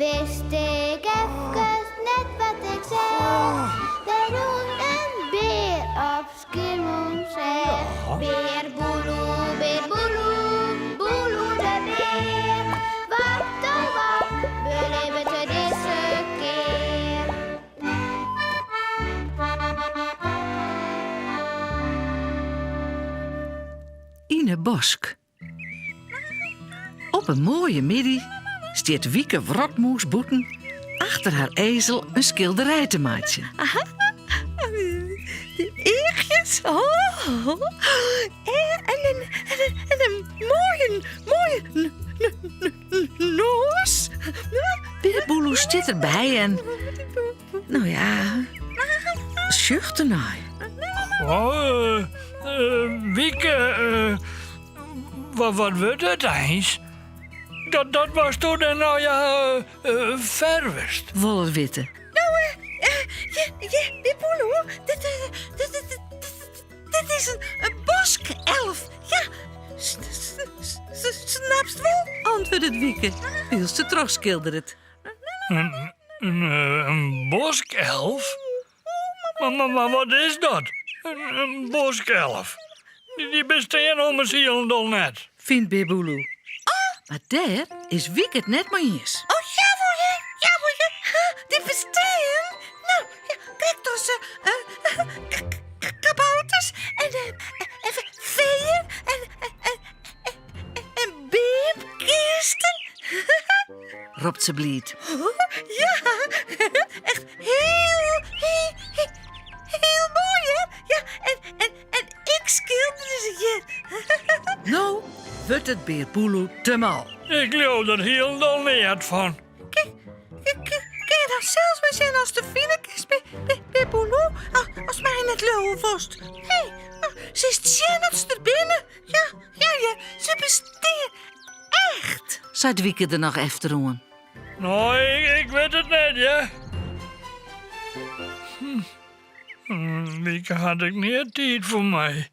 Wist ik efkes net wat ik seach. Der rûn in bear op Skiermûntseach. Bear Boeloe, bear Boeloe, Boeloe de bear. Wat oh wat belibbet er dizze kear? Yn 'e bosk. Op in moaie middei stiet Wieke Wrotmûs bûten achter har ezel in skilderij te meitsjen. De eachjes, oh, en in, en in moaie, moaie noas. Bear Boeloe stiet derby en, no ja, sjocht dernei. Oh, Wieke, wat wurdt it eins? Dat, dat watsto dêr no ja fervest. Wol er witte. No, ja, ja, Bear Boeloe, dit, dit, dit, dit is in boskelf. Ja, snapst wol? Antwurdet Wieke, wylst se trochskilderet. In, in, in boskelf? Mar, mar, mar wat is dat? In, in boskelf? Dy, dy bestean ommers hielendal net. Fynt Bear Boeloe. Mar dêr is Wieke it net mei iens. Oh, jawol, hè, jawol, ja. Dy bestean. No, ja, krekt as kabouters en, en feeën en, en, en beamkisten. Ropt se bliid. Ja, echt heel, heel, heel moai, hè? Ja, en, en, en ik skilderde se hjir. No wurdt it Bear Boeloe te mâl. Ik leau der hielendal neat fan. Kin, kin je dan sels mar sjen ast se fine kinst, Bear Boeloe, ast my net leauwe wolst. Hé, silst sjen dat se der binne. Ja, ja, ja, se bestean echt. Seit Wieke der noch efteroan. No, ik, ik wit it net, hear. Hm. Wieke hat ek neat tiid foar my.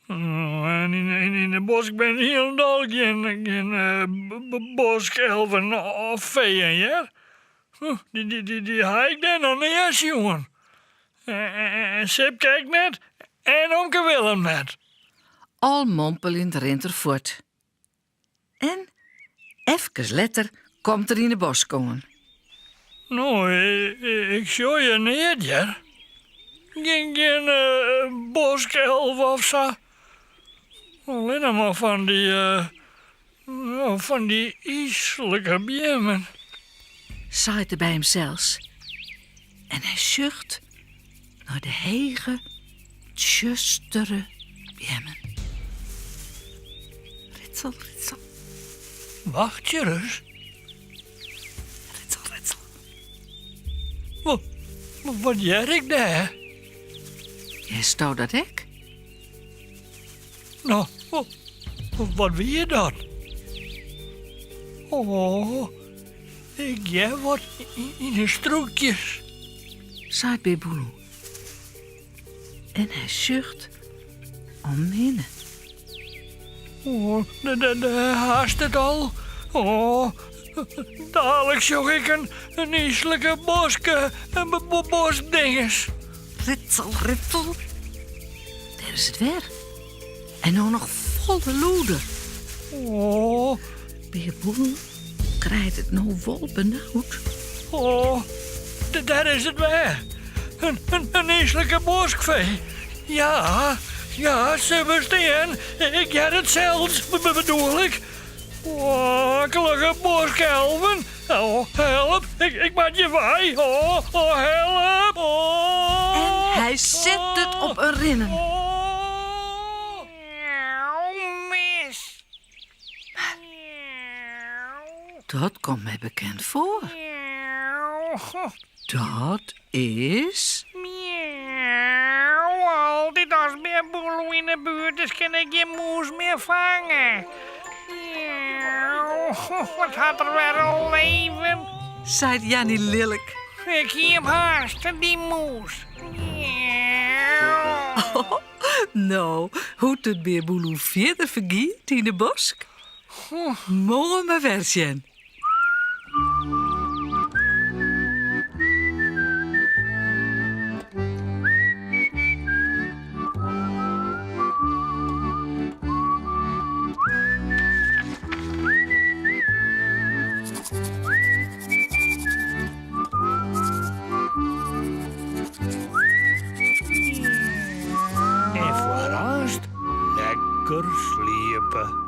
En yn, yn, yn de bosk binne hielendal gjin, gjin boskelven of feeën, hear. Dy, dy, dy, dy ha ik dêr noch nea sjoen. En Sipke ek net en omke Willem net. Al mompeljend rint er fuort. En efkes letter komt er yn 'e bosk oan. No, ik sjoch hjir neat, hear. Gjin, gjin boskelf of sa. Allinne mar fan dy, fan dy yslike beammen. Seit er by himsels. En hy sjocht nei de hege, tsjustere beammen. Ritsel, ritsel. Wachtsje ris. Ritsel, ritsel. Wat, wat hear ik dêr? Hearsto dat ek? No, wat wie dat? Oh, ik hear wat yn de strûkjes. Seit Bear Boeloe. En hy sjocht om him hinne. Oh, dêr hast it al. Oh, dalik sjoch ik in, in yslike boske, in boskdinges. Ritsel, ritsel. Dêr is it wer. En no noch folle lûder. Oh. Bear Boeloe krijt it no wol benaud. Oh, dêr is it wer. In, in, in yslike boskfee. Ja, ja, se bestean. Ik hear it sels, bedoel ik. Oh, akelige boskelven. Oh, help. Ik, ik moat hjir wei. Oh, oh, help. Oh. En hy set it op in rinnen. Oh. Mis. Dat komt my bekend foar. Dat is. Miauw, altyd as Bear Boeloe yn 'e buert is, kin ik gjin mûs mear fange. Miauw, wat hat er wer in leven. Seit Janny lilk. Ik hie him haast, dy mûs. Miauw. No, hoe't it Bear Boeloe fierder fergiet yn 'e bosk? Moarn mar wer sjen. lekker sliepe.